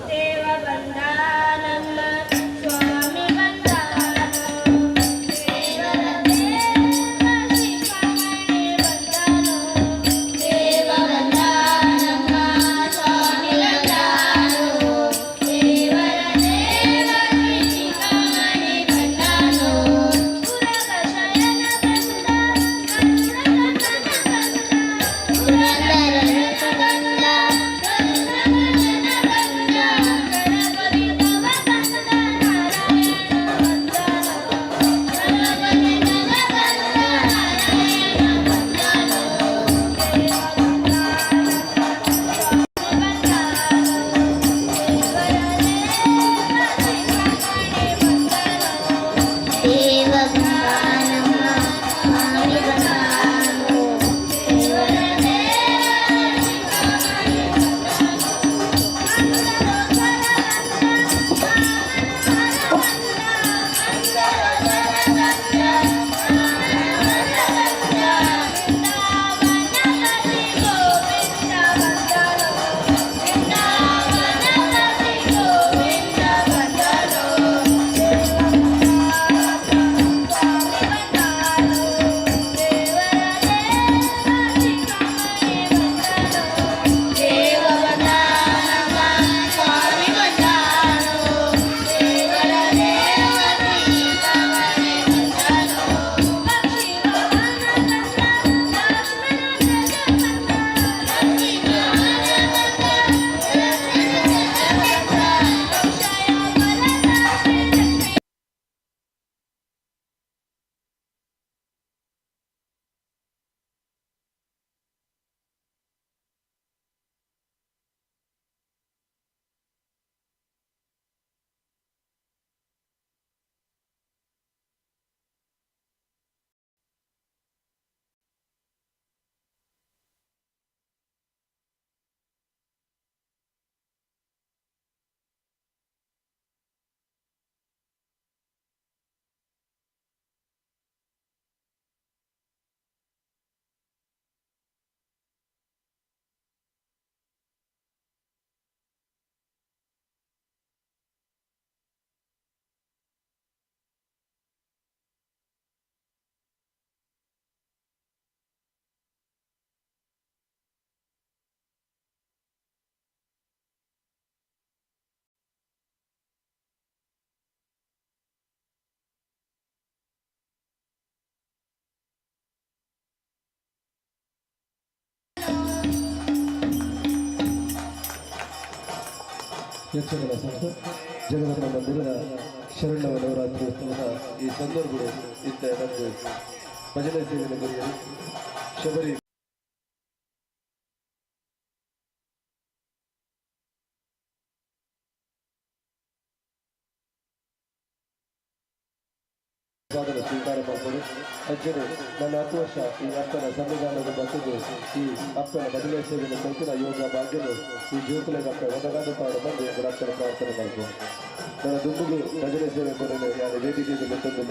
ದೇವ ಬಂದಾನಮ್ಮ ಸ್ವಾಮಿ ಬಂದಾನು, ದೇವರ ದೇವ ಶಿಖಾಮಣಿ ಬಂದಾನು. ದೇವ ಬಂದಾನಮ್ಮ ಸ್ವಾಮಿ ಬಂದಾನು, ದೇವರ ದೇವ ಶಿಖಾಮಣಿ ಬಂದಾನು. ಉರಗ ಶಯನ ಬಂದ, ಕರುಣ ಬಂದ, ಪುರಂದರ ರಥ ಬಂದ, ಕರುಣ ಬಂದ, ಗಣಪತಿ ಭವ ಬಂದ, ನಾರಾಯಣ ಬಂದಾನು. ಗಣಪತಿ ಭವ ಬಂದ, ನಾರಾಯಣ ಬಂದಾನು. ದೇವ ಬಂದಾನಮ್ಮ ಸ್ವಾಮಿ ಬಂದಾನು, ದೇವರ ದೇವ ಶಿಖಾಮಣಿ ಬಂದಾನು. ದೇವ ಬಂದಾನಮ್ಮ ಸ್ವಾಮಿ ಬಂದಾನು, ದೇವರ ದೇವ ಶಿಖಾಮಣಿ ಬಂದಾನು. ಮಂದರೋತ್ಪಲ ಬಂದ, ವಾಮನ ಬಂದ, ಮಂದರೋತ್ಪಲ ಬಂದ, ವಾಮನ ಬಂದ, ವೃಂದಾವನಪತಿ ಗೋವಿಂದ ಬಂದಾನು. ವೃಂದಾವನಪತಿ ಗೋವಿಂದ ಬಂದಾನು. ದೇವ ಬಂದಾನಮ್ಮ ಸ್ವಾಮಿ ಬಂದಾನು, ದೇವರ ದೇವ ಶಿಖಾಮಣಿ ಬಂದಾನು. ದೇವ ಬಂದಾನಮ್ಮ ಸ್ವಾಮಿ ಬಂದಾನು, ದೇವರ ದೇವ ಶಿಖಾಮಣಿ ಬಂದಾನು. ಪಕ್ಷಿ ವಾಹನ ಬಂದ, ಲಕ್ಷ್ಮಣ ಧ್ವಜ ಬಂದ, ಪಕ್ಷಿ ವಾಹನ ಬಂದ, ಲಕ್ಷ್ಮಣ ಧ್ವಜ ಬಂದ, ಅಕ್ಷಯ ಫಲದ ಶ್ರೀ ಲಕ್ಷ್ಮೀ. ಯಕ್ಷಗಾನ ಸಂಸ್ಥೆ ಜಗದಮ್ಮ ಮಂದಿರದ ಶರಣ್ಣವ ನವರಾತ್ರಿ ಉತ್ಸವದ ಈ ಸಂದರ್ಭಗಳು ಇತ್ತ ನಮ್ಮದು ಭಜನೆ ಸೇವೆಯ ಗುರಿಯಲ್ಲಿ ಶಬರಿ ಸಾಧನ ಸ್ವೀಕಾರ ಮಾಡ್ಕೊಂಡು ಅಜ್ಜನು ನನ್ನ 10 ವರ್ಷ ಈ ಅಪ್ಪನ ಸನ್ನಿಧಾನದ ಬರ್ತದೆ. ಈ ಅಪ್ಪನ ಬದಲೇ ಸೇವೆಯನ್ನು ಕಲ್ತಿನ ಯೋಗ ಭಾಗ್ಯನು ಈ ಜೋಕುಲೆಗೆ ಅಪ್ಪ ಒದಗಾದ ಪಾಡು ಬಂದು ಎಂಬ ಅಪ್ಪನ ಪ್ರಾರ್ಥನೆ ಮಾಡ್ಕೊಂಡು ನನ್ನ ದುಂಬುಗು ಭಜನೆ ಸೇವೆ ಕೊಡಲು ಯಾರು ವೇದಿಕೆಗೆ ಗೊತ್ತೊಂದಿಲ್ಲ.